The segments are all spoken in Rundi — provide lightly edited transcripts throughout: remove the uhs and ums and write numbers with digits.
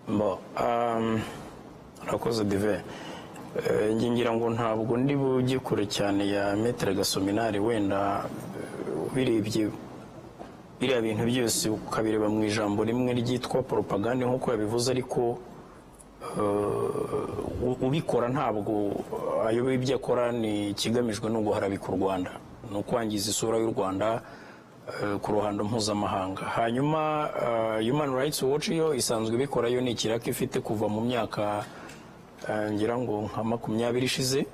Bo, urakoze Dive. Njye ngira ngo ntabwo ndi bujye kure cyane ya Maître Gasominari. Wenda ubirebye biriya bintu byose ukabireba mu ijambo rimwe ryitwa propagande nk'uko yabivuze, ariko ubikora ntabwo ayobewe ibyo akora. Ni ikigamijwe no guharabika u Rwanda, ni ukwangiza isura y'u Rwanda ku ruhando mpuzamahanga. Hanyuma Human Rights Watch yo isanzwe ibikora, yo ni ikiraka ifite kuva mu myaka ngira ngo nka 20 ishize.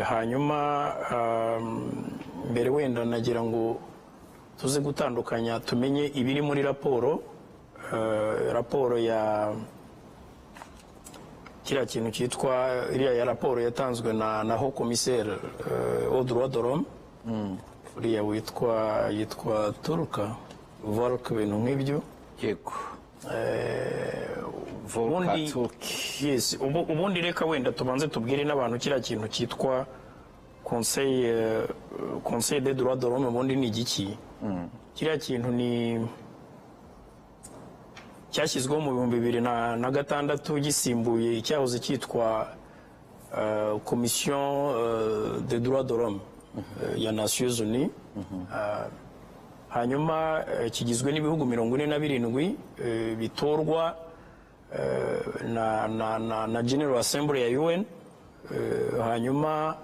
Hanyuma mbere wenda nagira ngo tuze gutandukanya, tumenye ibiri muri raporo ya kiriya kintu cyitwa iriya ya raporo yatanzwe na haut commissaire aux droits de l'homme, uriya yitwa Turuka Volk, ibintu nk'ibyo. Volker Turk. Yes, ubundi reka wenda tubanze tubwire n'abantu kiriya kintu cyitwa Conseil des droits de l'homme ubundi ni igiki. Kiriya kintu ni cyashyizweho mu 2006, gisimbuye icyahoze cyitwa Commission des droits de l'homme ya Nations Unies. Hanyuma kigizwe n'ibihugu 47 bitorwa na General Assembly ya UN. Hanyuma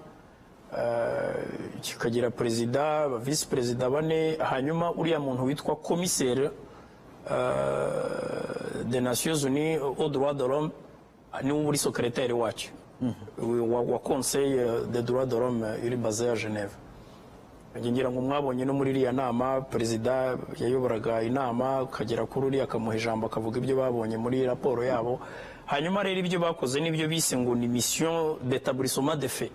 kikagira perezida, visi perezida bane. Hanyuma uriya muntu witwa commissaire des Nations Unies aux droits de l'homme niwe uri secrétaire wacyo wa Conseil des droits de l'homme iri basé à Genève. Njye ngira ngo mwabonye no muri iriya nama, perezida yayoboraga inama akagera kuri uriya akamuha ijambo, akavuga ibyo babonye muri raporo yabo. Hanyuma rero ibyo bakoze nibyo bise ngo ni mission d'établissement des faits,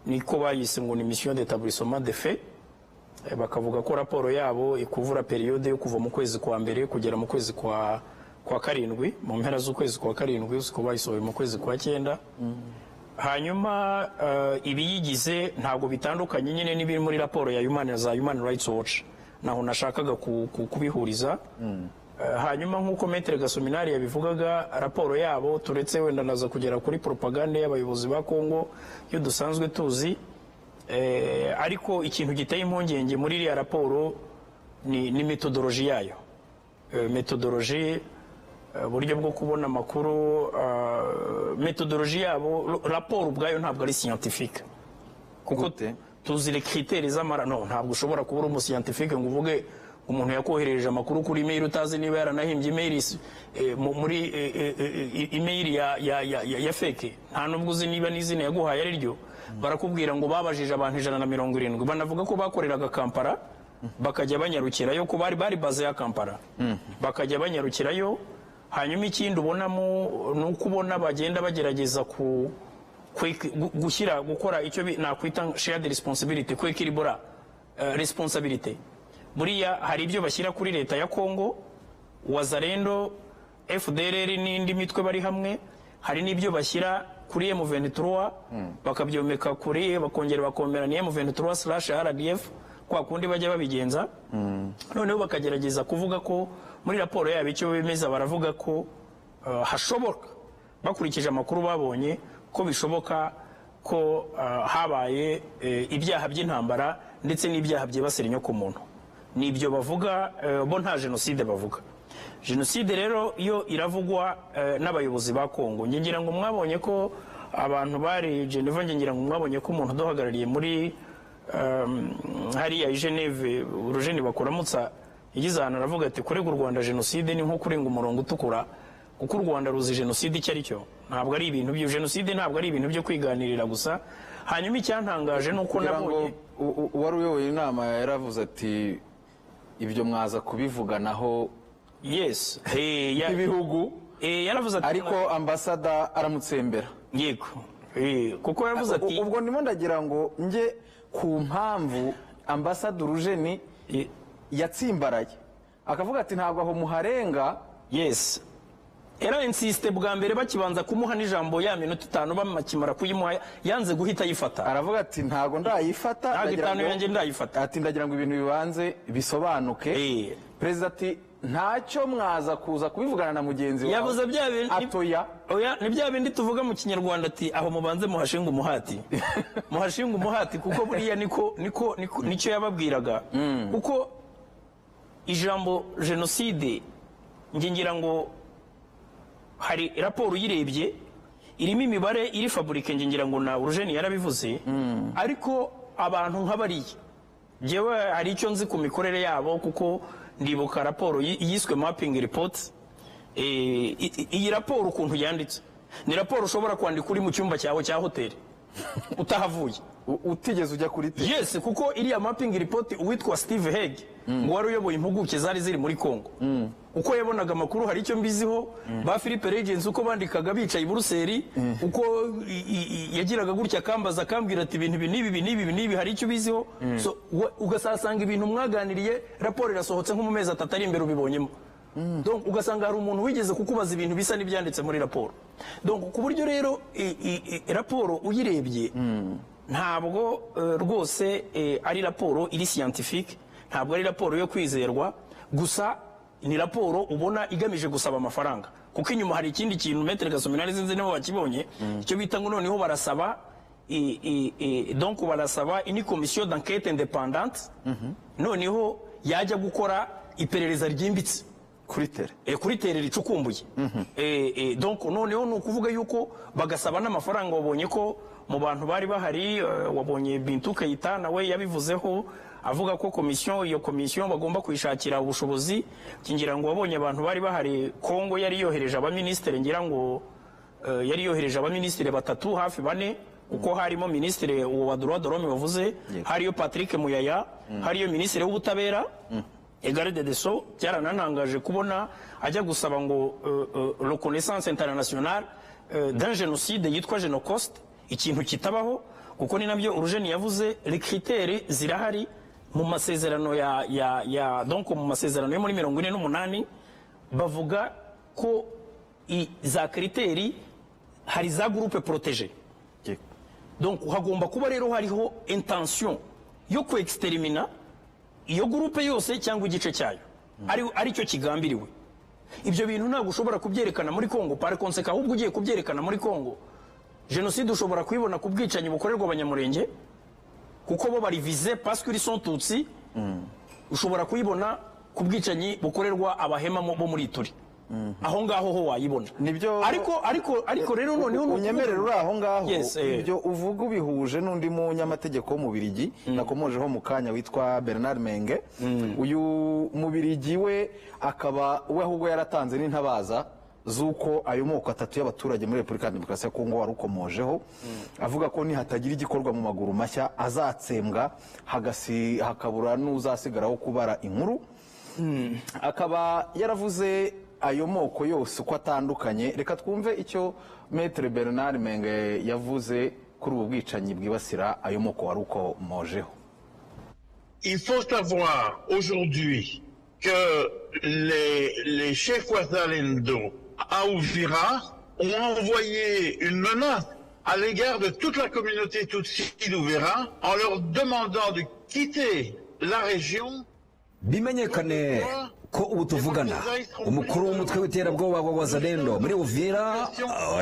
niko bayise ngo ni mission d'établissement des faits. Bakavuga ko raporo yabo ikuvura période yo kuva mu kwezi kwa mbere kugera mu kwezi kwa karindwi, mu mpera z'ukwezi kwa karindwi, uzi ko bayisohoye mu kwezi kwa cyenda. Hanyuma ibiyigize ntabwo bitandukanye nyine n'ibiri muri raporo ya za Human Rights Watch, naho nashakaga kubihuriza. Hanyuma nk'uko Maître Gasominari yabivugaga, raporo yabo, turetse wenda naza kugera kuri propagande y'abayobozi ba Congo yo dusanzwe tuzi, ariko ikintu giteye impungenge muri iriya raporo ni méthodologie yayo. Méthodologie, uburyo bwo kubona amakuru, méthodologie yabo, raporo ubwayo ntabwo ari scientifique kuko Gute? tuzi les critères z'amara. No ntabwo ushobora kuba uri umuscientifique ngo uvuge umuntu yakoherereje amakuru kuri email utazi niba yaranahimbye email muri email ya fake, nta nubwo uzi niba n'izina yaguhaye ari ryo. Barakubwira ngo babajije abantu 170, banavuga ko bakoreraga Kampala, bakajya banyarukirayo, ko bari basé ya Kampala, bakajya banyarukirayo. Hanyuma ikindi ubonamo ni uko ubona bagenda bagerageza ku gushyira gukora icyo nakwita shared responsibility, kwekiribura responsabilité. Buriya hari ibyo bashyira kuri leta ya Congo, Wazalendo, FDLR n'indi mitwe bari hamwe, hari n'ibyo bashyira kuri M23, bakabyomeka kuri, bakongera bakomera ni M23/RDF, kwa kundi bajya babigenza. Noneho bakagerageza kuvuga ko muri raporo yabo icyo bemeza, baravuga ko hashoboka, bakurikije amakuru babonye, ko bishoboka ko habaye ibyaha by'intambara ndetse n'ibyaha byibasira inyokomuntu. Ni ibyo bavuga. Bo nta jenoside bavuga. Jenoside rero yo iravugwa n'abayobozi ba Kongo. Njye ngira ngo mwabonye ko abantu bari Geneva, njye ngira ngo mwabonye ko umuntu uduhagarariye muri hariya i Geneve, Urujeni Bakuramutsa, yagize ahantu aravuga ati kurega u Rwanda jenoside ni nko kurenga umurongo utukura, kuko u Rwanda ruzi jenoside icyo ari cyo. Ntabwo ari ibintu byo, jenoside ntabwo ari ibintu byo kwiganirira gusa. Hanyuma icyantangaje ni uko Kugira ngo nabonye uwari uyoboye inama yaravuze ati ibyo mwaza kubivuganaho Yes. ibihugu. Yaravuze ati Ariko ambasada aramutsembera. Yego. Kuko yaravuze ati Ubwo ndimo ndagira ngo njye ku mpamvu ambasada Urujeni yatsimbaraye akavuga ati ntabwo aho muharenga. Yes, era insiste bwa mbere bakibanza kumuha n'ijambo, ya minota 5 bakimara kuyimuha yanze guhita ayifata. Aravuga ati ntabwo ndayifata, Ntabwo ndagira 5 ngo yanjye ndayifata. Ati ndagira ngo ibintu bibanze bisobanuke. Perezida ati Ntacyo mwaza kuza kubivugana na mugenzi wawe. Yavuze bya bintu atoya. Oya, ni bya bindi tuvuga mu Kinyarwanda ati aho mubanze muhashinga umuhati, muhashinga umuhati, kuko buriya niko nicyo yababwiraga, kuko ijambo jenoside, njye ngira ngo hari raporo uyirebye irimo imibare iri fabriqué, njye ngira ngo na Urujeni yarabivuze. Ariko abantu nk'abariya, njyewe hari icyo nzi ku mikorere yabo, kuko ndibuka raporo yiswe mapping report. Iyi raporo ukuntu yanditse ni raporo ushobora kwandika uri mu cyumba cyawe cya hoteli utahavuye, utigeze ujya kuri te. Yes, kuko iriya mapping report, uwitwa Steve Hague, ngo wari uyoboye impuguke zari ziri muri Congo, uko yabonaga amakuru hari icyo mbiziho, ba Philippe Regens uko bandikaga bicaye i Buruseli, uko yagiraga gutya akambaza, akambwira ati ibintu ibi n'ibi, ibi n'ibi, ibi n'ibi, hari icyo ubiziho? So ugasasanga ibintu mwaganiriye, raporo irasohotse nko mu mezi 3 ari imbere ubibonyemo. Donc ugasanga hari umuntu wigeze kukubaza ibintu bisa n'ibyanditse muri raporo. Donc ku buryo rero raporo uyirebye ntabwo rwose ari raporo iri scientifique, ntabwo ari raporo yo kwizerwa. Gusa ni raporo ubona igamije gusaba amafaranga, kuko inyuma hari ikindi kintu, Maître Gasominari, sinzi niba wakibonye, icyo bita ngo noneho barasaba donc barasaba ini commission d'enquête indépendante, noneho yajya gukora iperereza ryimbitse kuri terrain. Kuri terrain ricukumbuye. Donc noneho ni ukuvuga yuko bagasaba n'amafaranga. Wabonye ko mu bantu bari bahari, wabonye Bintou Keita nawe yabivuzeho, avuga ko komisiyo, iyo komisiyo bagomba kuyishakira ubushobozi. Ngira ngo wabonye abantu bari bahari, Kongo yari yohereje abaminisitiri, ngira ngo yari yohereje abaminisitiri batatu, hafi bane, kuko harimo minisitiri uwo wa droit de l'homme wavuze, hariyo Patrick Muyaya, hariyo minisitiri w'ubutabera garde des Sceaux. Byaranantangaje kubona ajya gusaba ngo reconnaissance internationale d'un génocide yitwa Genocost, ikintu kitabaho, kuko ni nabyo Urujeni yavuze, les critères zirahari mu masezerano ya donc mu masezerano yo muri 48 bavuga ko za critères hari za groupe protégé. Donc hagomba kuba rero hariho intention yo kwextermina iyo groupe yose cyangwa igice cyayo, ari cyo kigambiriwe. Ibyo bintu ntabwo ushobora kubyerekana muri Congo. Par conséquent, ahubwo ugiye kubyerekana muri Congo, jenoside ushobora kuyibona ku bwicanyi bukorerwa Abanyamurenge, kuko bo bari visés parce qu'ils sont Tutsi. Ushobora kuyibona ku bwicanyi bukorerwa Abahema bo muri Ituri, aho ngaho ho wayibona. Ariko rero noneho ni ukuvuga- Unyemerere uri aho ngaho. Yes. Ibyo uvuga ubihuje n'undi munyamategeko w'Umubirigi nakomojeho mu kanya witwa Bernard Menge. Uyu Mubirigi we akaba we ahubwo yaratanze n'intabaza z'uko ayo moko atatu y'abaturage muri Repubulika ya Demokarasi ya Kongo wari ukomojeho, avuga ko nihatagira igikorwa mu maguru mashya azatsembwa, hakabura n'uzasigaraho kubara inkuru. Akaba yaravuze ayo moko yose uko atandukanye. Reka twumve icyo Maître Bernard Menge yavuze kuri ubu bwicanyi bwibasira ayo moko wari ukomojeho. Il faut savoir aujourd'hui que les chefs Wazalendo à Uvira ont envoyé une menace à l'égard de toute la communauté Tutsi d'Uvira en leur demandant de quitter la région. Bimenyekane ko ubu tuvugana umukuru w'umutwe w'iterabwoba wa Wazalendo muri Uvira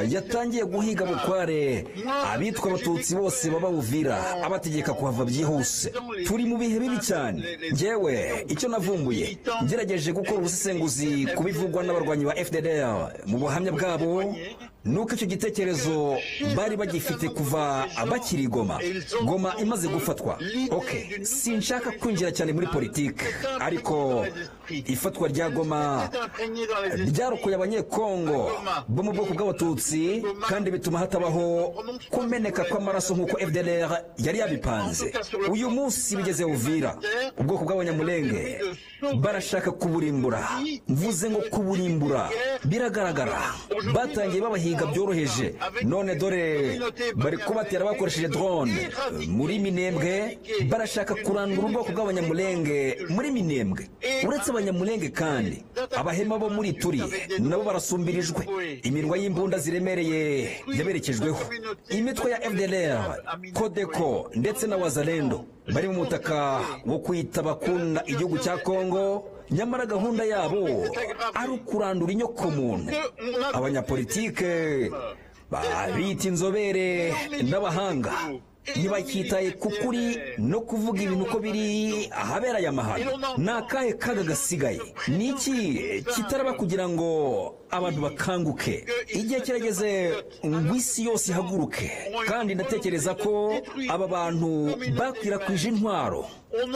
yatangiye guhiga bukware abitwa Abatutsi bose baba Uvira, abategeka kuhava byihuse. Turi mu bihe bibi cyane. Njyewe icyo navumbuye ngerageje gukora ubusesenguzi ku bivugwa n'abarwanyi ba FDLR mu buhamya bwabo, nuko icyo gitekerezo bari bagifite kuva bakiri i Goma, Goma imaze gufatwa. Ok, sinshaka kwinjira cyane muri politike, ariko ifatwa rya Goma ryarokoye Abanyekongo bo mu bwoko bw'Abatutsi, kandi bituma hatabaho kumeneka kw'amaraso nk'uko FDLR yari yabipanze. Uyu munsi bigeze Uvira, ubwoko bw'Abanyamulenge barashaka kuburimbura. Mvuze ngo kuburimbura, biragaragara batangiye babahiga byoroheje, none dore bari kubatera bakoresheje drone muri Minembwe. Barashaka kurandura ubwoko bw'Abanyamulenge muri Minembwe. Uretse Abanyamulenge kandi, Abahema bo muri Turi nabo barasumbirijwe, imirwa y'imbunda ziremereye yaberekejweho. Imitwe ya FDLR, Codeco ndetse na Wazalendo bari mu mutaka wo kwita bakunda igihugu cya Kongo. Nyamara gahunda yabo ari ukurandura inyokomuntu. Abanyapolitike babita inzobere n'abahanga ntibakitaye ku kuri no kuvuga ibintu uko biri ahabera aya mahano. Ni akahe kaga gasigaye? Ni iki kitaraba kugira ngo abantu bakanguke? Igihe kirageze ngo isi yose ihaguruke, kandi ndatekereza ko aba bantu bakwirakwije intwaro,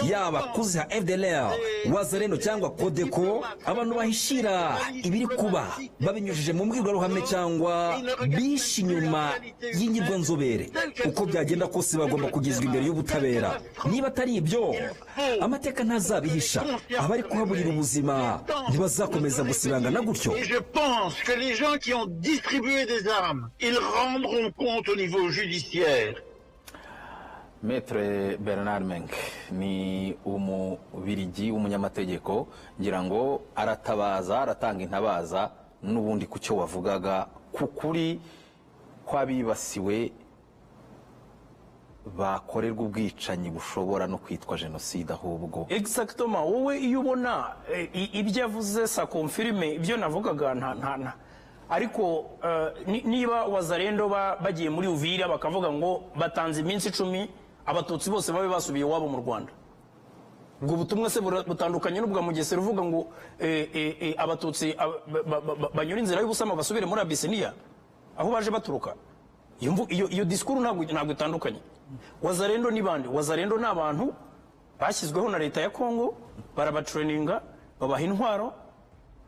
yaba kuziha FDLR, Wazalendo cyangwa Codeco, abantu bahishira ibiri kuba babinyujije mu mbwirwaruhame cyangwa bishe inyuma y'ingirwanzobere, uko byagenda kose bagomba kugezwa imbere y'ubutabera. Niba atari ibyo, amateka ntazabihisha. Abari kuhaburira ubuzima ntibazakomeza gusibangana gutyo. Et je pense que les gens qui ont distribué des armes, ils rendront compte au niveau judiciaire. Maître Bernard Menke ni umubirigi w'umunyamategeko, ngira ngo aratabaza, aratanga intabaza n'ubundi ku cyo wavugaga, ku kuri kw'abibasiwe bakorerwa ubwicanyi bushobora no kwitwa jenoside ahubwo. Exactement. Wowe iyo ubona ibyo avuze, ça confirme ibyo navugaga. Nta nta nta ariko niba Wazalendo bagiye muri Uvira bakavuga ngo batanze iminsi 10 Abatutsi bose babe basubiye iwabo mu Rwanda, ubwo butumwa se butandukanye n'ubwa Mugesera uvuga ngo Abatutsi banyura inzira y'ubusama basubire muri Abisiniya aho baje baturuka? Iyo discours ntabwo itandukanye. Wazalendo ni bande? Wazalendo ni abantu bashyizweho na leta ya Congo, barabatraininga, babaha intwaro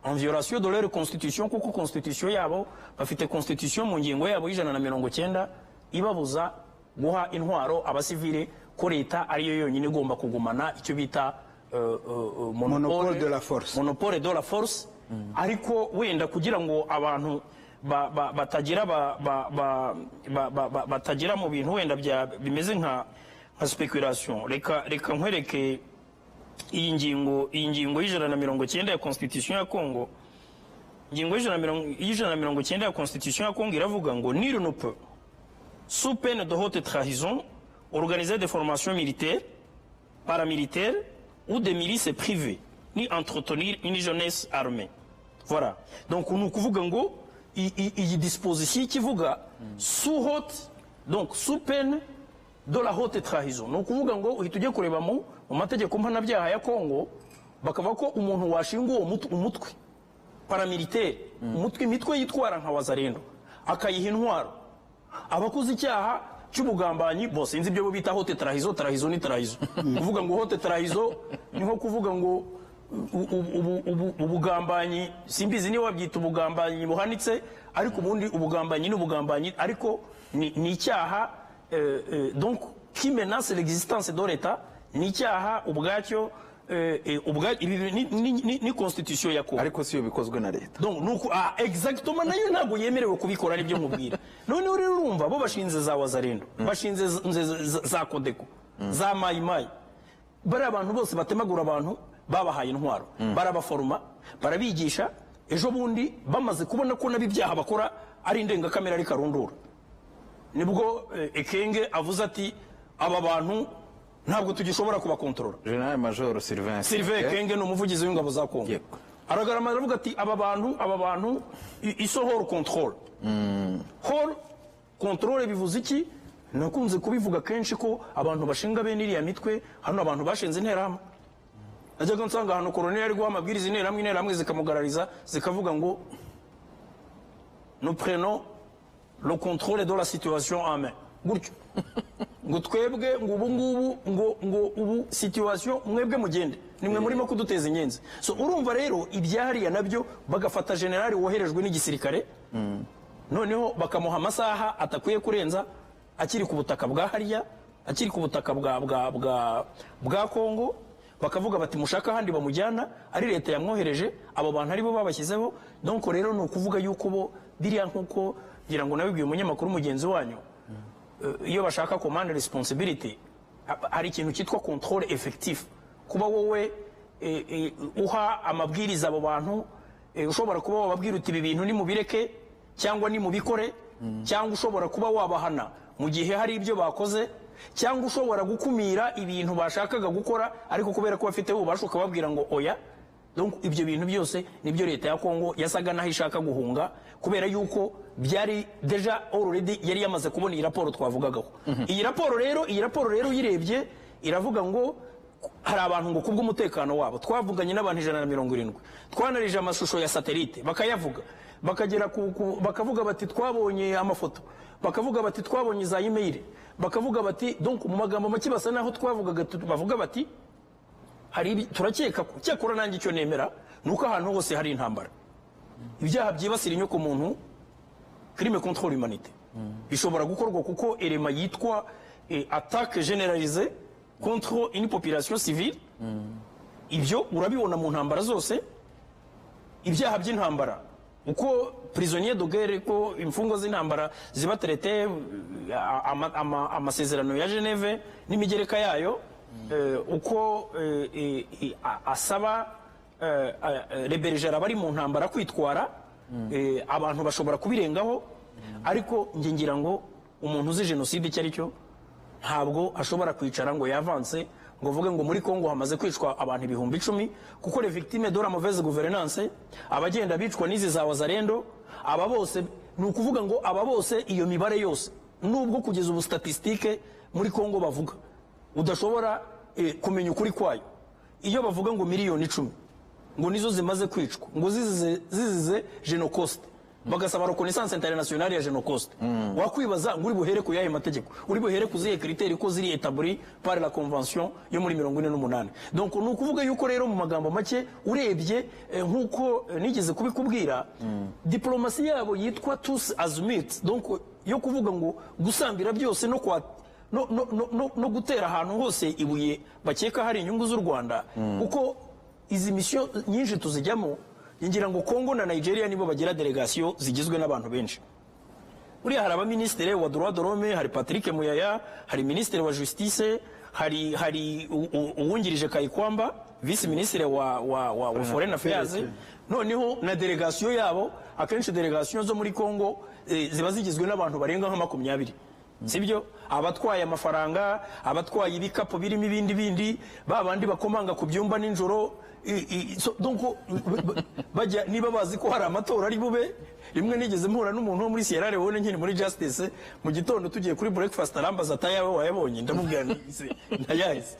en violation de leur constitution, kuko constitution yabo, bafite constitution mu ngingo yabo y'190 ibabuza guha intwaro abasivile, ko leta ariyo yonyine igomba kugumana icyo bita Monopole de la force. Monopole de la force. Ariko wenda kugira ngo abantu batagira batagira mu bintu wenda bya bimeze nka speculation, reka nkwereke iyi ngingo y'190 ya constitution ya Congo. Ingingo y'190 ya constitution ya Congo iravuga ngo: "Nul ne peut, sous peine de haute trahison, organiser des formations militaires, paramilitaires ou des milices privées, ni entretenir une jeunesse armée." Voilà. Donc ni ukuvuga ngo iyi disposition ikivuga sous haute, donc sous peine de la haute trahison, ni ukuvuga ngo uhita ujya kureba mu mategeko mpanabyaha ya Congo, bakavuga ko umuntu washinga uwo umutwe paramilitaire, umutwe, imitwe yitwara nka Wazalendo, akayiha intwaro, abakoze icyaha cy'ubugambanyi. Bo sinzi ibyo bo bita haute trahison. Trahison ni trahison. Kuvuga ngo haute trahison ni nko kuvuga ngo ubugambanyi, simbizi niba wabyita ubugambanyi buhanitse, ariko ubundi ubugambanyi ni ubugambanyi, ariko ni icyaha donc qui menace l'existence de l'État, ni icyaha ubwacyo. Ibi ni constitution ya Congo. Ariko si iyo bikozwe na leta. Donc nuko, ah, exactement, nayo ntabwo yemerewe kubikora, aribyo nkubwira. Noneho rero urumva bo bashinze za Wazalendo, bashinze za Codeco, za Mayimayi, bariya abantu bose batemagura abantu, babahaye intwaro, barabaforoma, barabigisha. Ejo bundi bamaze kubona ko nabo ibyaha bakora ari indengakamere, ari karundura, nibwo Ekenge avuze ati: "Aba bantu ntabwo tugishobora kubakontorora." General Major Sylvain Sylvain Ekenge ni umuvugizi w'ingabo za Kongo. Aragarama aravuga ati: Aba bantu iso hors contrôle." Hors contrôle bivuze iki? Nakunze kubivuga kenshi ko abantu bashinga bene iriya mitwe, hano abantu bashinze Interahamwe, najyaga nsanga ahantu koroneli ari guha amabwiriza Interahamwe, Interahamwe zikamugarariza, zikavuga ngo: "Nous prenons le contrôle de la situation en main." Gutyo ngo twebwe, ngo ubu ngubu, ngo ubu situation, mwebwe mugende, nimwe murimo kuduteza inyenzi. So urumva rero ibyahariya nabyo, bagafata generali woherejwe n'igisirikare, noneho bakamuha amasaha atakwiye kurenza akiri ku butaka bwa hariya, akiri ku butaka bwa Kongo, bakavuga bati mushaka ahandi bamujyana, ari leta yamwohereje, abo bantu aribo babashyizeho. Donc rero ni ukuvuga yuko bo biriya, nkuko ngira ngo nabibwiye umunyamakuru mugenzi wanyu, iyo bashaka command responsibility, hari ikintu cyitwa contrôle effectif, kuba wowe uha amabwiriza abo bantu, ushobora kuba wababwira uti: "Ibi bintu nimubireke cyangwa nimubikore," cyangwa ushobora kuba wabahana mu gihe hari ibyo bakoze, cyangwa ushobora gukumira ibintu bashakaga gukora, ariko kubera ko bafite ububasha ukababwira ngo oya. Donc ibyo bintu byose nibyo leta ya Kongo yasaga naho ishaka guhunga, kubera yuko byari déjà already yari yamaze kubona iyi raporo twavugagaho. Iyi raporo rero uyirebye iravuga ngo hari abantu ngo kubw'umutekano wabo twavuganye n'abantu 170, twanarije amashusho ya satellite, bakayavuga, bakagera bakavuga bati twabonye amafoto, bakavuga bati twabonye za email, bakavuga bati, donc mu magambo make basa naho twavugaga bavuga bati hari turakeka ko. Cyakora nanjye icyo nemera ni uko ahantu hose hari intambara, ibyaha byibasira inyoko muntu, crime contre l'humanité, bishobora gukorwa, kuko élément yitwa attaque généralisée contre une population civile, ibyo urabibona mu ntambara zose. Ibyaha by'intambara, uko prisonnier de guerre, ko imfungwa z'intambara ziba traité, amasezerano ya Geneve n'imigereka yayo, uko asaba les belligérants bari mu ntambara kwitwara, abantu bashobora kubirengaho. Ariko njye ngira ngo umuntu uzi jenoside icyo ari cyo ntabwo ashobora kwicara ngo yavanse ngo uvuge ngo muri Kongo hamaze kwicwa abantu 10,000, kuko les victimes de la mauvaise gouvernance, abagenda bicwa n'izi za Wazalendo, aba bose, ni ukuvuga ngo aba bose, iyo mibare yose, nubwo kugeza ubu statistique muri Kongo bavuga udashobora kumenya ukuri kwayo, iyo bavuga ngo miliyoni 10 ngo nizo zimaze kwicwa ngo zizize Genocost, bagasaba reconnaissance internationale ya Genocost, wakwibaza ngo uri buhere ku yahe mategeko, uri buhere ku zihe critères ko ziri établi par la convention yo muri 48? Donc ni ukuvuga yuko rero mu magambo make urebye, nk'uko nigeze kubikubwira, diplomasi yabo yitwa tous azimuts, donc yo kuvuga ngo gusambira byose no kwa no, no, no, no, no gutera ahantu hose ibuye bakeka hari inyungu z'u Rwanda, kuko izi mission nyinshi tuzijyamo, ngira ngo Congo na Nigeria nibo bagira délégation zigizwe n'abantu benshi. Buriya hari abaminisitiri wa droit de l'homme, hari Patrick Muyaya, hari minisitiri wa justice, hari uwungirije Kayikwamba, vice ministre wa foreign affairs, noneho na délégation yabo. Akenshi délégation zo muri Congo ziba zigizwe n'abantu barenga nka 20, sibyo? Abatwaye amafaranga, abatwaye ibikapu birimo ibindi bindi, ba bandi bakomanga ku byumba nijoro, donc bajya niba bazi ko hari amatora ari bube. Rimwe nigeze mpura n'umuntu wo muri Sierra Leone nkiri muri justice, mu gitondo tugiye kuri breakfast, arambaza ati: "Ayawe wayabonye?" Ndamubwira nti: "Se, ntayahise."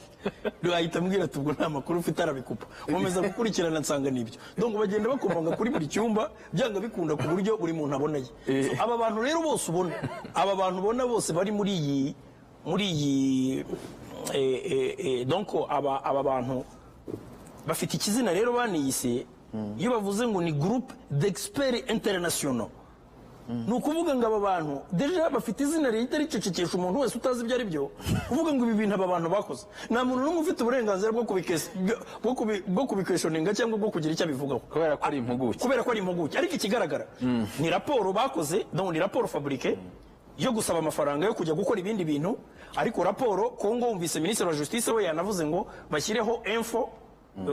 Ahita ambwira ati: "Ubwo nta makuru ufite." Arabikupa, nkomeza gukurikirana nsanga nibyo. Donc bagenda bakomanga kuri buri cyumba byanga bikunda, ku buryo buri muntu abonaye. So, aba bantu rero bose ubona, aba bantu ubona bose bari muri iyi donc aba bantu bafite ikizina rero baniyise. Iyo bavuze ngo ni groupe d'experts internationaux, ni ukuvuga ngo aba bantu déjà bafite izina rihita ricecekesha umuntu wese utazi ibyo ari byo. Kuvuga ngo ibi bintu aba bantu bakoze, nta muntu n'umwe ufite uburenganzira bwo kubiquestioninga cyangwa bwo kugira icyo abivugaho. Kubera ko ari impuguke. Kubera ko ari impuguke. Ariko ikigaragara ni raporo bakoze, donc ni raporo fabriquée yo gusaba amafaranga yo kujya gukora ibindi bintu. Ariko raporo Kongo, wumvise minisitiri wa justice we yanavuze ngo bashyireho info,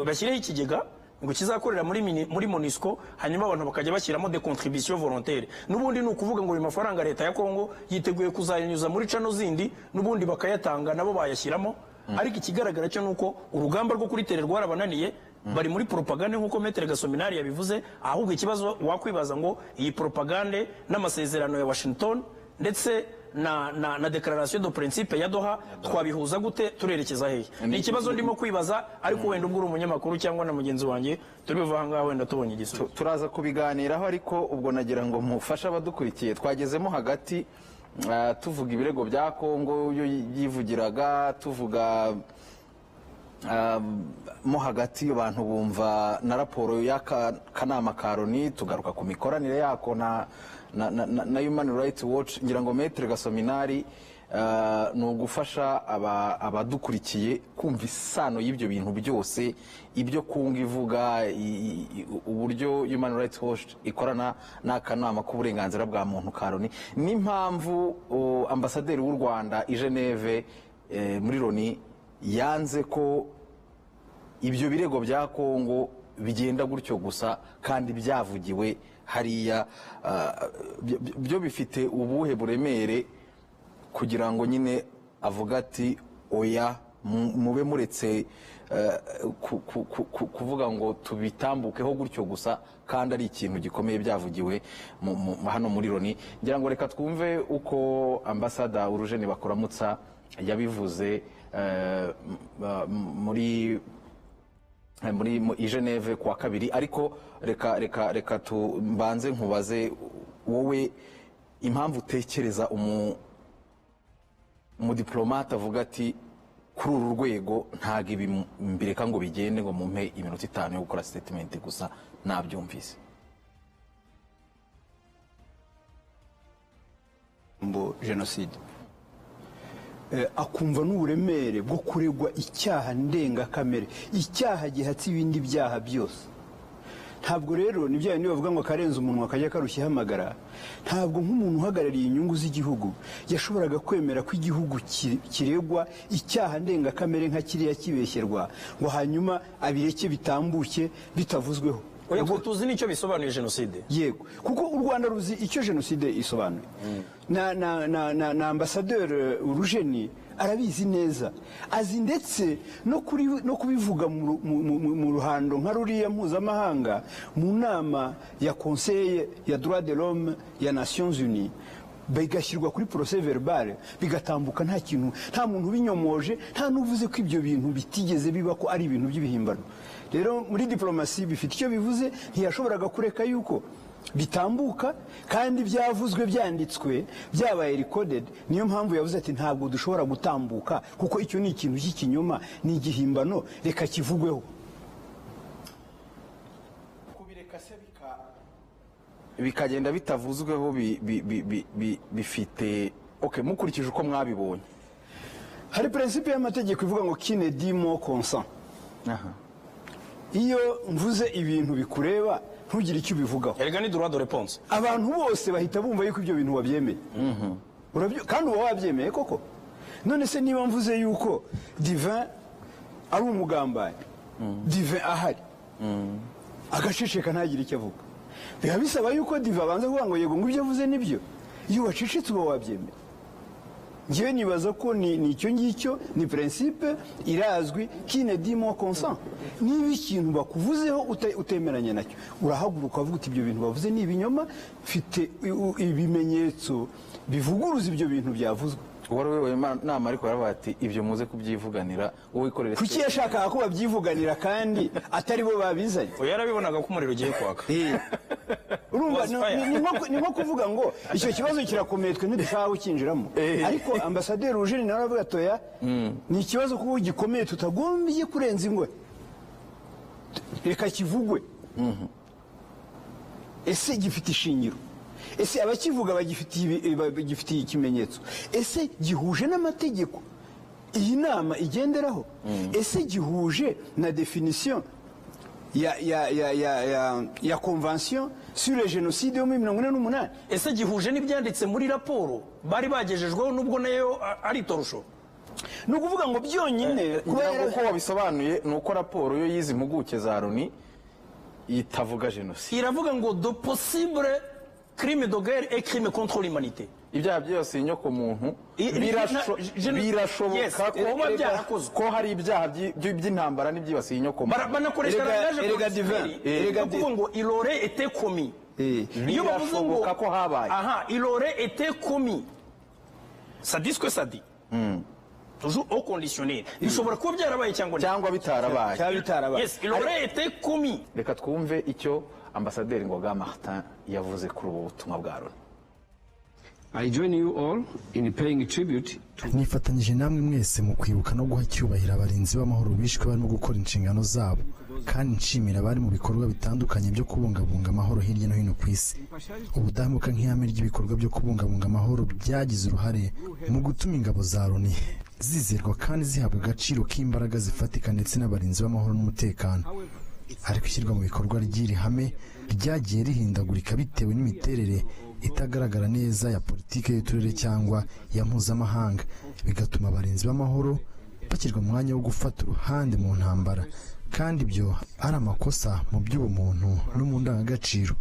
bashyireho ikigega ngo kizakorera muri MONUSCO, hanyuma abantu bakajya bashyiramo des contributions volontaires. N'ubundi ni ukuvuga ngo ayo mafaranga leta ya Kongo yiteguye kuzayanyuza muri canaux zindi, n'ubundi bakayatanga, nabo bayashyiramo. Ariko ikigaragara cyo nuko urugamba rwo kuri terrain rwarabananiye, bari muri propagande nk'uko Maître Gasominari yabivuze. Ahubwo ikibazo wakwibaza ngo iyi propagande n'amasezerano ya Washington ndetse na déclaration de principe ya Doha twabihuza gute? Turerekeza hehe? Ni ikibazo ndimo kwibaza, ariko wenda ubwo uri umunyamakuru cyangwa na mugenzi wanjye turi buva aha ngaha wenda tubonye igisubizo. Turaza kubiganiraho, ariko ubwo nagira ngo mufashe abadukurikiye. Twagezemo hagati, tuvuga ibirego bya Kongo yo yivugiraga, tuvuga mo hagati abantu bumva na raporo y'akanama ka Loni, tugaruka ku mikoranire yako na Human Rights Watch. Ngira ngo Maître Gasominari, ni ugufasha abadukurikiye kumva isano y'ibyo bintu byose, ibyo Kongo ivuga, uburyo Human Rights Watch ikorana n'akanama k'uburenganzira bwa muntu ka Loni, n'impamvu ambasaderi w'u Rwanda i Geneve muri Loni yanze ko ibyo birego bya Kongo bigenda gutyo gusa kandi byavugiwe hariya, byo bifite ubuhe buremere kugira ngo nyine avuga ati: "Oya, mube muretse." kuvuga ngo tubitambukeho gutyo gusa, kandi ari ikintu gikomeye byavugiwe hano muri Loni. Ngira ngo reka twumve uko ambasada Urujeni Bakuramutsa yabivuze muri i Geneve kuwa kabiri. Ariko reka mbanze nkubaze wowe impamvu utekereza umudiplomate avuga ati kuri uru rwego ntago ibi mbireka ngo bigende, ngo mumpe iminota 5 yo gukora statement gusa nabyumvise. Mbo jenoside akumva n'uburemere bwo kuregwa icyaha ndengakamere, icyaha gihatse ibindi byaha byose. Ntabwo rero ni bya bindi bavuga ngo karenze umuntu akajya karushya ihamagara. Ntabwo nk'umuntu uhagarariye inyungu z'igihugu yashoboraga kwemera ko igihugu kiregwa icyaha ndengakamere nka kiriya kibeshyerwa ngo hanyuma abireke bitambuke bitavuzweho. Oya, tuzi nicyo bisobanuye jenoside. Yego, kuko u Rwanda ruzi icyo jenoside isobanuye. Na ambassadeur Urujeni arabizi neza, azi ndetse no kubivuga mu ruhando nka ruriya mpuzamahanga mu nama ya Conseil ya droit de l'homme ya Nations Unies, bigashyirwa kuri procès verbal bigatambuka, nta kintu, nta muntu ubinyomoje, nta n'uvuze ko ibyo bintu bitigeze biba, ko ari ibintu by'ibihimbano. Rero muri diplomasi bifite icyo bivuze, ntiyashoboraga kureka yuko bitambuka kandi byavuzwe, byanditswe, byabaye recorded. Niyo mpamvu yavuze ati ntabwo dushobora gutambuka kuko icyo ni ikintu cy'ikinyoma, ni igihimbano, reka kivugweho. Kubireka se bikagenda bitavuzweho bifite okay, mukurikije uko mwabibonye. Hari principe y'amategeko ivuga ngo qui ne dit mot consent. Iyo mvuze ibintu bikureba ntugire icyo ubivugaho, erega ni droit de réponse. Abantu bose bahita bumva yuko ibyo bintu wabyemeye. Kandi uba wabyemeye koko. None se niba mvuze yuko Divin ari umugambanyi, Divin ahari agaceceka ntagire icyo avuga, biba bisaba yuko Divin abanza kuvuga ngo yego ngo ibyo avuze nibyo. Iyo wacecetse uba wabyemeye. Njyewe nibaza ko ni icyo ngicyo, ni principe irazwi, qui ne dit mot consent. Niba ikintu bakuvuzeho utemeranya nacyo, urahaguruka ukavuga uti ibyo bintu bavuze ni ibinyoma, mfite ibimenyetso bivuguruza ibyo bintu byavuzwe. Uwari uyoboye inama ariko yaravuga ati ibyo muze kubyivuganira, wowe ikorere. Kuki yashakaga ko babyivuganira kandi atari bo babizanye? Oya, yarabibonaga ko umuriro ugiye kwaka. Urumva ni nko kuvuga ngo icyo kibazo kirakomeye twe ntidushaka gukinjiramo. Ariko ambasaderi Urujeni nawe aravuga ati oya, ni ikibazo kuko gikomeye tutagombye kurenza ingohe, reka kivugwe. Ese gifite ishingiro? Ese abakivuga bagifitiye ikimenyetso? Ese gihuje n'amategeko iyi nama igenderaho? Ese gihuje na definition ya convention sur le génocide yo muri 48? Ese gihuje n'ibyanditse muri raporo bari bagejejweho nubwo nayo ari torusho? Ni ukuvuga ngo byonyine kuba uko wabisobanuye ni uko raporo yo yize impuguke za Loni itavuga jenoside, iravuga ngo de possible crime de guerre et crime contre l'humanité. Ibyaha byose inyoko muntu birashoboka ko hari ibyaha by'intambara n'ibyibasiye inyoko muntu. Banakoresha langage kuvuga ngo il aurait été commis. Iyo bavuze ngo ko habaye, aha, il aurait été commis, ça dit ce que ça dit. Toujours au conditionnel. Bishobora kuba byarabaye cyangwa bitarabaye. Yes, il aurait été commis. Reka twumve icyo ambasaderi Ngoga Martin yavuze kuri ubu butumwa bwa Loni. I join you all in paying tribute to Nifatanyije namwe mwese mu kwibuka no guha icyubahiro abarinzi b'amahoro bishwe barimo gukora inshingano zabo, kandi nshimira abari mu bikorwa bitandukanye byo kubungabunga amahoro hirya no hino ku isi. Ubudahemuka nk'ihame ry'ibikorwa byo kubungabunga amahoro byagize uruhare mu gutuma ingabo za Loni zizerwa kandi zihabwa agaciro k'imbaraga zifatika ndetse n'abarinzi b'amahoro n'umutekano. Ariko ishyirwa mu bikorwa ry'iri hame ryagiye rihindagurika bitewe n'imiterere itagaragara neza ya politiki y'uturere cyangwa ya mpuzamahanga, bigatuma abarinzi b'amahoro bashyirwa mu mwanya wo gufata uruhande mu ntambara Kandi ibyo ari amakosa mu by'ubumuntu no mu ndangagaciro.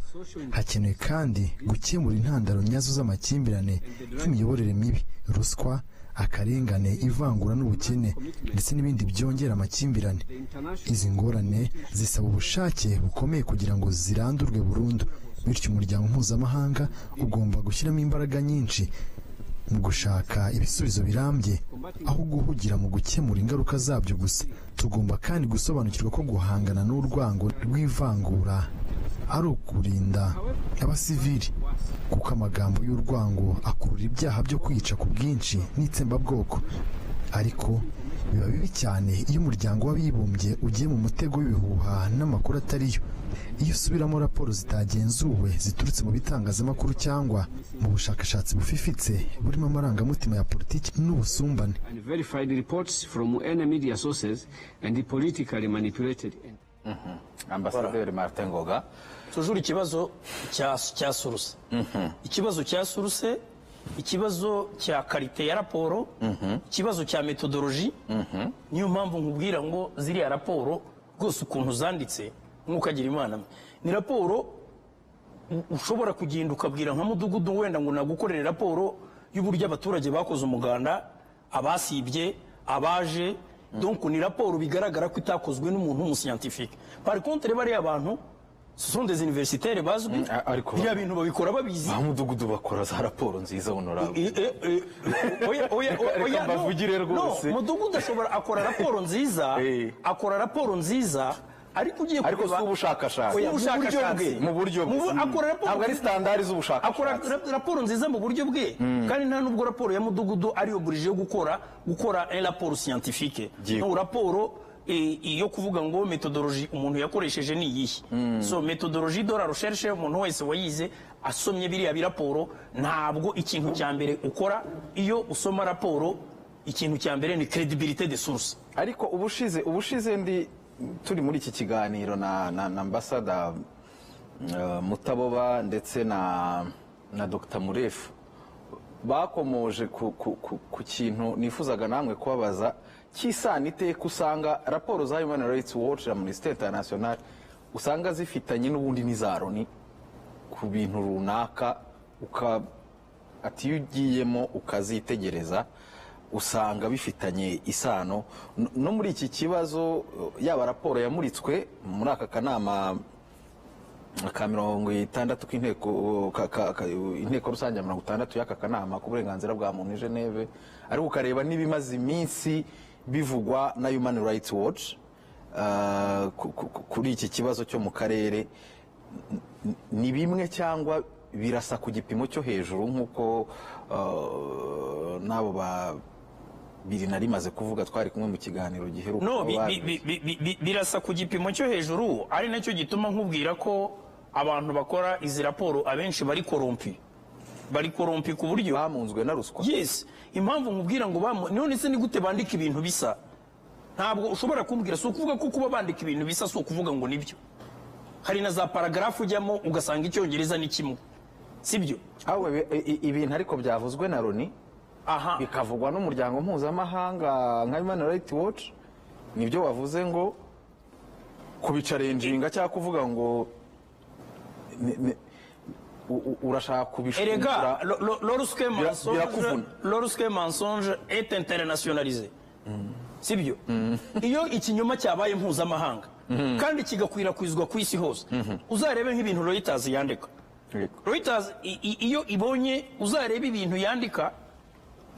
Hakenewe kandi gukemura intandaro nyazo z'amakimbirane, nk'imiyoborere mibi, ruswa, akarengane, ivangura n'ubukene, ndetse n'ibindi byongera amakimbirane. Izi ngorane zisaba ubushake bukomeye kugira ngo zirandurwe burundu. Bityo umuryango mpuzamahanga ugomba gushyiramo imbaraga nyinshi mu gushaka ibisubizo birambye, aho guhugira mu gukemura ingaruka zabyo gusa. Tugomba kandi gusobanukirwa ko guhangana n'urwango rw'ivangura ari ukurinda abasivili, kuko amagambo y'urwango akurura ibyaha byo kwica ku bwinshi n'itsembabwoko. Ariko biba bibi cyane iyo Umuryango w'Abibumbye ugiye mu mutego w'ibihuha n'amakuru atariyo, iyo usubiramo raporo zitagenzuwe ziturutse mu bitangazamakuru cyangwa mu bushakashatsi bufifitse burimo amarangamutima ya politiki n'ubusumbane. Unverified reports from any media sources and politically manipulated. Ambasaderi Martin Ngoga. Toujours ikibazo cya source, ikibazo cya source, ikibazo cya qualité ya raporo, ikibazo cya méthodologie. Niyo mpamvu nkubwira ngo ziriya raporo rwose ukuntu zanditse, nk'uko agira Imana mwe, ni raporo ushobora kugenda ukabwira nka mudugudu wenda ngo nagukorere raporo y'uburyo abaturage bakoze umuganda, abasibye, abaje. Donc ni raporo bigaragara ko itakozwe n'umuntu w'umuscientifique. Par contre bariya abantu, ce sont des universitaires bazwi. Ariko biriya bintu babikora babizi. Ba mudugudu bakora za raporo nziza, honorable. Oya, oya, Reka oya, no. mbavugire rwose. No, mudugudu ashobora akora raporo nziza, akora raporo nziza, ariko ugiye Ariko si ubushakashatsi. Oya, mu buryo Ubushakashatsi. bwe. Mu buryo bwe. Akora raporo Ntabwo ari standard akora z'ubushakashatsi. Raporo nziza mu buryo bwe, kandi nta nubwo raporo ya mudugudu ari obligé yo gukora un rapport scientifique. Yego. No raporo iyo kuvuga ngo méthodologie umuntu yakoresheje ni iyihe. So méthodologie de la recherche, umuntu wese wayize asomye biriya biraporo, ntabwo ikintu cya mbere ukora iyo usoma raporo, ikintu cya mbere ni crédibilité de source. Ariko ubushize ndi turi muri iki kiganiro na ambasada Mutaboba ndetse na Dr Murefu, bakomoje ku kintu nifuzaga namwe kubabaza cy'isano. Iteka usanga raporo za Human Rights Watch na Amnesty International usanga zifitanye n'ubundi n'iza Loni ku bintu runaka, ati iyo ugiyemo ukazitegereza usanga bifitanye isano. No muri iki kibazo, yaba raporo yamuritswe muri aka kanama ka 60 k'inteko inteko rusange ya 60 y'aka kanama k'uburenganzira bwa muntu i Geneve, ariko ukareba n'ibimaze iminsi bivugwa na Human Rights Watch kuri iki kibazo cyo mu karere, ni bimwe cyangwa birasa ku gipimo cyo hejuru, nk'uko n'abo babiri nari maze kuvuga twari kumwe mu kiganiro giheruka No, babivuze. Birasa ku gipimo cyo hejuru, ari nacyo gituma nkubwira ko abantu bakora izi raporo abenshi bari corrompus, bari corrompus ku buryo bamunzwe na ruswa. Yes, impamvu nkubwira ngo none se ni gute bandika ibintu bisa? Ntabwo ushobora kumbwira, si ukuvuga ko kuba bandika ibintu bisa si ukuvuga ngo nibyo. Hari na za paragraphe ujyamo ugasanga Icyongereza ni kimwe, sibyo? Ahubwo ibintu ariko byavuzwe na Loni, bikavugwa n'umuryango mpuzamahanga nka Human Rights Watch, nibyo wavuze ngo kubichallenginga cyangwa kuvuga ngo urashaka kubishungura. Erega lorsque mensonge Birakuvuna. Lorsque mensonge est internationalisé, sibyo? Iyo ikinyoma cyabaye mpuzamahanga kandi kigakwirakwizwa ku isi hose, uzarebe nk'ibintu Reuters yandika. Reuters iyo ibonye, uzarebe ibintu yandika,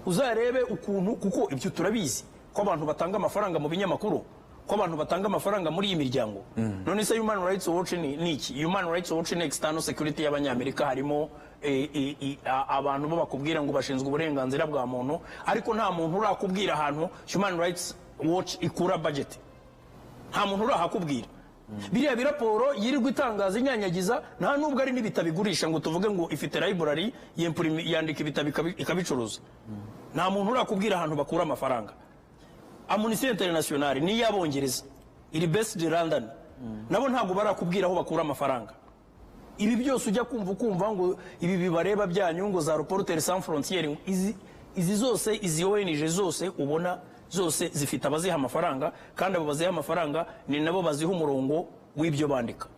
uzarebe ukuntu, kuko ibyo turabizi ko abantu batanga amafaranga mu binyamakuru, ko abantu batanga amafaranga muri iyi miryango. None se Human Rights Watch ni iki? Human Rights Watch ni external security y'Abanyamerika. Harimo abantu bo bakubwira ngo bashinzwe uburenganzira bwa muntu, ariko nta muntu urakubwira ahantu Human Rights Watch ikura budget. Nta muntu urahakubwira. Biriya biraporo yirirwa itangaza inyanyagiza, nta nubwo ari n'ibitabo igurisha ngo tuvuge ngo ifite library yandika ibitabo ikabicuruza. Nta muntu urakubwira ahantu bakura amafaranga. Amnesty International ni iy'Abongereza, iri based in London, nabo ntabwo barakubwira aho bakura amafaranga. Ibi byose ujya kumva, ukumva ngo ibi bibareba byanyu, ngo za Reporters Sans Frontières, izi zose, izi ONG zose ubona Zose zifite abaziha amafaranga, kandi abo baziha amafaranga ni nabo baziha umurongo w'ibyo bandika,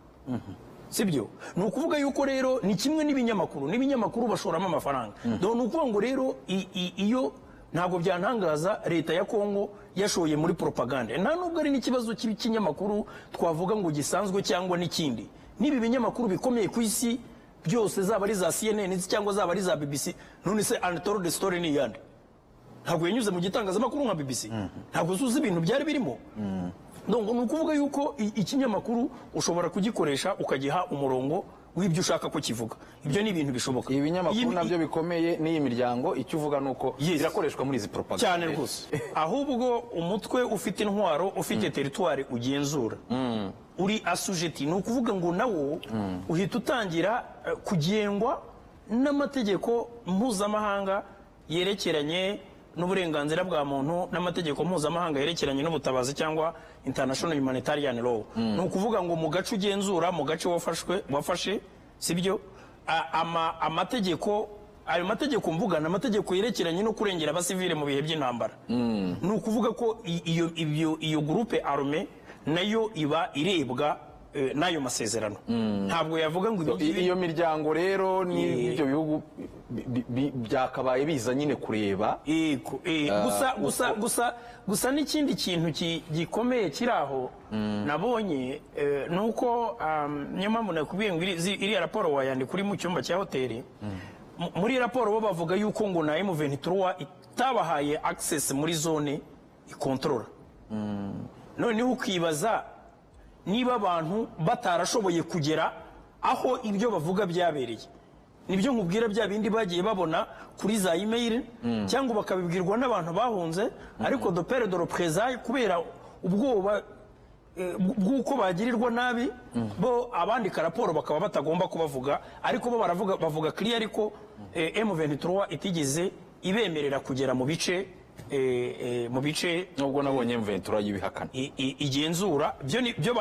sibyo? Ni ukuvuga yuko rero ni kimwe n'ibinyamakuru bashoramo amafaranga. Donc ni ukuvuga ngo rero iyo ntabwo byantangaza leta ya Kongo yashoye muri propaganda. Nta nubwo ari n'ikibazo cy'ikinyamakuru twavuga ngo gisanzwe cyangwa n'ikindi. N'ibi binyamakuru bikomeye ku isi byose, zaba ari za CNN cyangwa zaba ari za BBC, none se Untold Story ni iyande? Ntabwo yanyuze mu gitangazamakuru nka BBC? Ntabwo uzi ibintu byari birimo? Donc ni ukuvuga yuko ikinyamakuru ushobora kugikoresha ukagiha umurongo w'ibyo ushaka ko kivuga. Ibyo ni ibintu bishoboka. Ibi binyamakuru nabyo bikomeye n'iyi miryango, icyo uvuga ni uko birakoreshwa muri izi propaganda. Cyane rwose. Ahubwo umutwe ufite intwaro, ufite territoire ugenzura, uri assujetti, ni ukuvuga ngo nawo uhita utangira kugengwa n'amategeko mpuzamahanga yerekeranye n'uburenganzira bwa muntu n'amategeko mpuzamahanga yerekeranye n'ubutabazi cyangwa international humanitarian law. Ni ukuvuga ngo mu gace ugenzura, mu gace wafashwe, wafashe, sibyo, amategeko, ayo mategeko mvuga ni amategeko yerekeranye no kurengera abasivile mu bihe by'intambara. Ni ukuvuga ko iyo groupe armée nayo iba irebwa n'ayo masezerano. Ntabwo yavuga ngo ibi ngibi. Iyo miryango rero n'ibyo bihugu byakabaye biza nyine kureba. Yego, gusa n'ikindi kintu gikomeye kiri aho nabonye, ni uko niyo mpamvu nakubwiye ngo iriya raporo wayandika uri mu cyumba cya hoteli. Muri raporo bo bavuga yuko ngo na M23 itabahaye access muri zone ikontorora. Noneho ukibaza niba abantu batarashoboye kugera aho ibyo bavuga byabereye, nibyo nkubwira, bya bindi bagiye babona kuri za email cyangwa bakabibwirwa n'abantu bahunze, ariko de peur de représailles, kubera ubwoba bw'uko bagirirwa nabi, bo abandika raporo bakaba batagomba kubavuga. Ariko bo baravuga, bavuga clear, ariko M23 itigeze ibemerera kugera mu bice Nubwo nabonye M23 yibihakana. Igenzura. Byo byo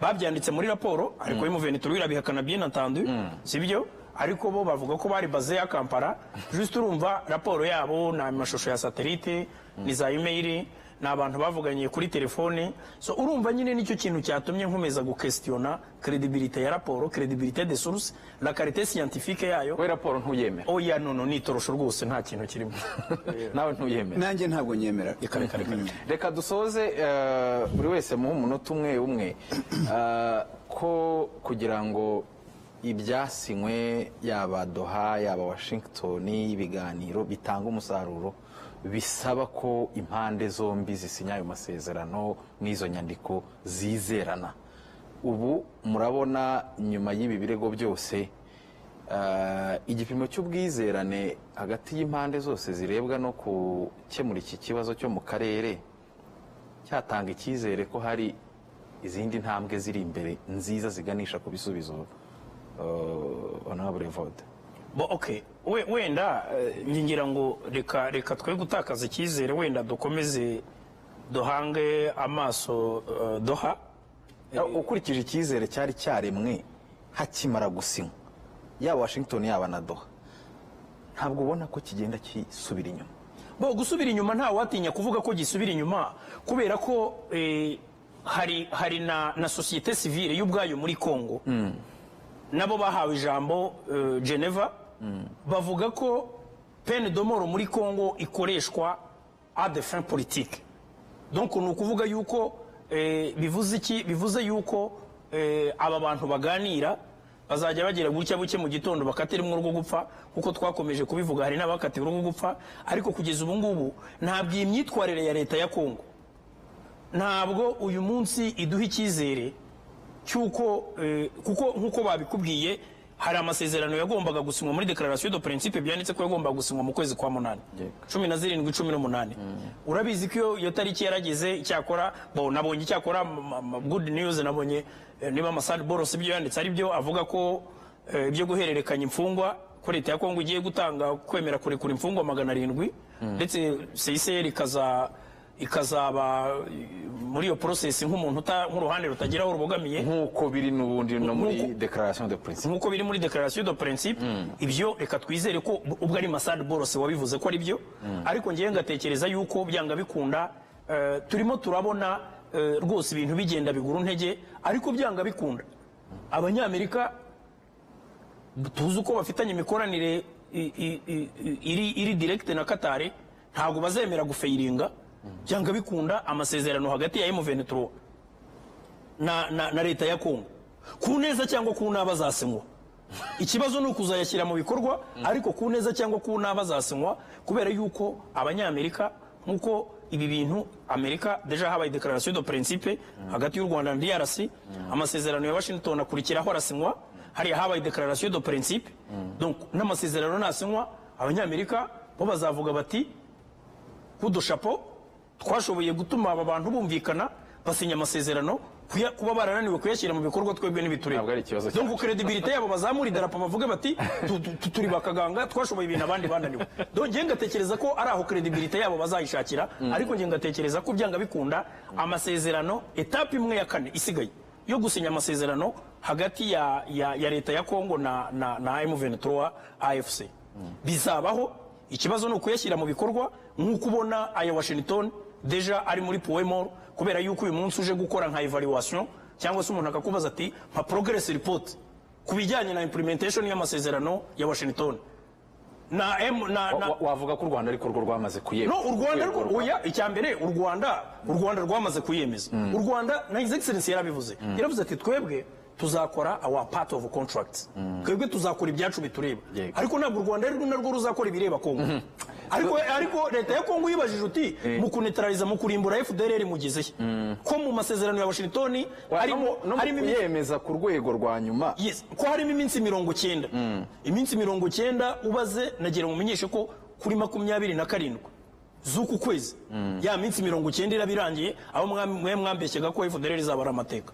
babyanditse muri raporo, ariko M23 irabihakana, bien entendu, sibyo? Ariko bo bavuga ko bari basé ya Kampala. Juste urumva raporo yabo ni amashusho ya satellite, ni za email, ni abantu bavuganye kuri telefone. So urumva nyine nicyo kintu cyatumye nkomeza guquestiona crédibilité ya raporo, crédibilité des sources, la qualité scientifique yayo. We raporo ntuyemera? Oya, no, ni itorosho rwose, nta kintu kirimo. Nawe ntuyemera? Nanjye ntabwo nyemera. Reka, reka, reka. Reka dusoze, buri wese muhe umunota umwe umwe, ko kugira ngo ibyasinywe, yaba Doha, yaba Washington, ibiganiro bitanga umusaruro, bisaba ko impande zombi zisinya ayo masezerano n'izo nyandiko zizerana. Ubu murabona nyuma y'ibi birego byose, igipimo cy'ubwizerane hagati y'impande zose zirebwa no gukemura iki kibazo cyo mu karere cyatanga icyizere ko hari izindi ntambwe ziri imbere nziza ziganisha ku bisubizo, honorable Evode? Bo, okay, wenda ngira ngo reka twe gutakaza icyizere, wenda dukomeze duhange amaso Doha. Ukurikije icyizere cyari cyaremwe hakimara gusinywa, yaba Washington, yaba na Doha, ntabwo ubona ko kigenda kisubira inyuma? Bo, gusubira inyuma, nta watinya kuvuga ko gisubira inyuma, kubera ko hari na société civile y'ubwayo muri Congo, nabo bahawe ijambo Geneva, bavuga ko peine de mort muri Congo ikoreshwa à des fins politiques. Donc ni ukuvuga yuko bivuze iki? Bivuze yuko aba bantu baganira bazajya bagira gutya buke mu gitondo bakatirimo urwo gupfa, kuko twakomeje kubivuga, hari n'abakatiwe urwo gupfa. Ariko kugeza ubu ngubu ntabwo iyi myitwarire ya leta ya Congo, ntabwo uyu munsi iduha icyizere cy'uko kuko nk'uko babikubwiye, hari amasezerano yagombaga gusinywa muri déclaration de principe, byanditse ko yagombaga gusinywa mu kwezi kwa munani, 17, 18. Urabizi ko iyo tariki yarageze. Icyakora bo nabonye, icyakora good news nabonye, niba Massad Boulos ibyo yanditse ari byo, avuga ko ibyo guhererekanya imfungwa, ko leta ya Kongo igiye gutanga kwemera kurekura imfungwa 700, ndetse CICR ikazaba muri iyo process nk'umuntu nk'uruhande rutagira aho rubogamiye. Nk'uko biri n'ubundi no muri déclaration de principe. Nk'uko biri muri déclaration de principe. Ibyo reka twizere ko ubwo ari Massad Boulos wabivuze ko ari byo. Ariko ngewe ngatekereza yuko byanga bikunda Turimo turabona rwose ibintu bigenda bigura intege, ariko byanga bikunda Abanyamerika tuzi uko bafitanye imikoranire iri direct na Qatar, ntabwo bazemera gufailinga. Byanga bikunda amasezerano hagati ya M23 na leta ya Congo, ku neza cyangwa ku nabi, azasinywa. Ikibazo ni ukuzayashyira mu bikorwa, ariko ku neza cyangwa ku nabi azasinywa, kubera yuko Abanyamerika, nk'uko ibi bintu Amerika déjà habaye déclaration de principe hagati y'u Rwanda na DRC, amasezerano ya Washington akurikiraho arasinywa. Hariya habaye déclaration de principe, donc n'amasezerano nasinywa, Abanyamerika bo bazavuga bati: "Kudushapo twashoboye gutuma aba bantu bumvikana, basinya amasezerano. Kuba barananiwe kuyashyira mu bikorwa, twebwe ntibitureba." Ntabwo ari ikibazo. Donc crédibilité yabo, bazamura idarapo bavuge bati: "Turi bakaganga, twashoboye ibintu abandi bananiwe." Donc njye ngatekereza ko ari aho crédibilité yabo bazayishakira, ariko njye ngatekereza ko byanga bikunda amasezerano, étape imwe ya kane isigaye yo gusinya amasezerano hagati ya leta ya Congo na M23 AFC bizabaho. Ikibazo ni ukuyashyira mu bikorwa, nk'uko ubona aya Washington déjà ari muri point mort, kubera yuko uyu munsi uje gukora nka evaluation, cyangwa se umuntu akakubaza ati: "Nka progress report ku bijyanye na implementation y'amasezerano ya Washington na M na Wavuga ko u Rwanda ariko rwo rwamaze kuyemeza? No, u Rwanda rwo oya. Icya mbere, u Rwanda rwamaze kuyemeza. U Rwanda na His Excellency yarabivuze, yaravuze ati: "Twebwe tuzakora our part of contract, twebwe tuzakora ibyacu bitureba." Ariko ntabwo u Rwanda ari narwo ruzakora ibireba Kongo. Ariko leta ya Kongo yibajije uti: "Mu kuneutraliza, mu kurimbura FDLR mugeze he, ko mu masezerano ya Washington harimo No mu harimo kuyemeza ku rwego rwa nyuma. Yes, ko harimo iminsi 90, iminsi 90 ubaze, nagira ngo mumenyeshe ko kuri 27 z'uku kwezi ya minsi 90 iraba irangiye, aho mwe mwambeshyaga ko FDLR izaba ari amateka.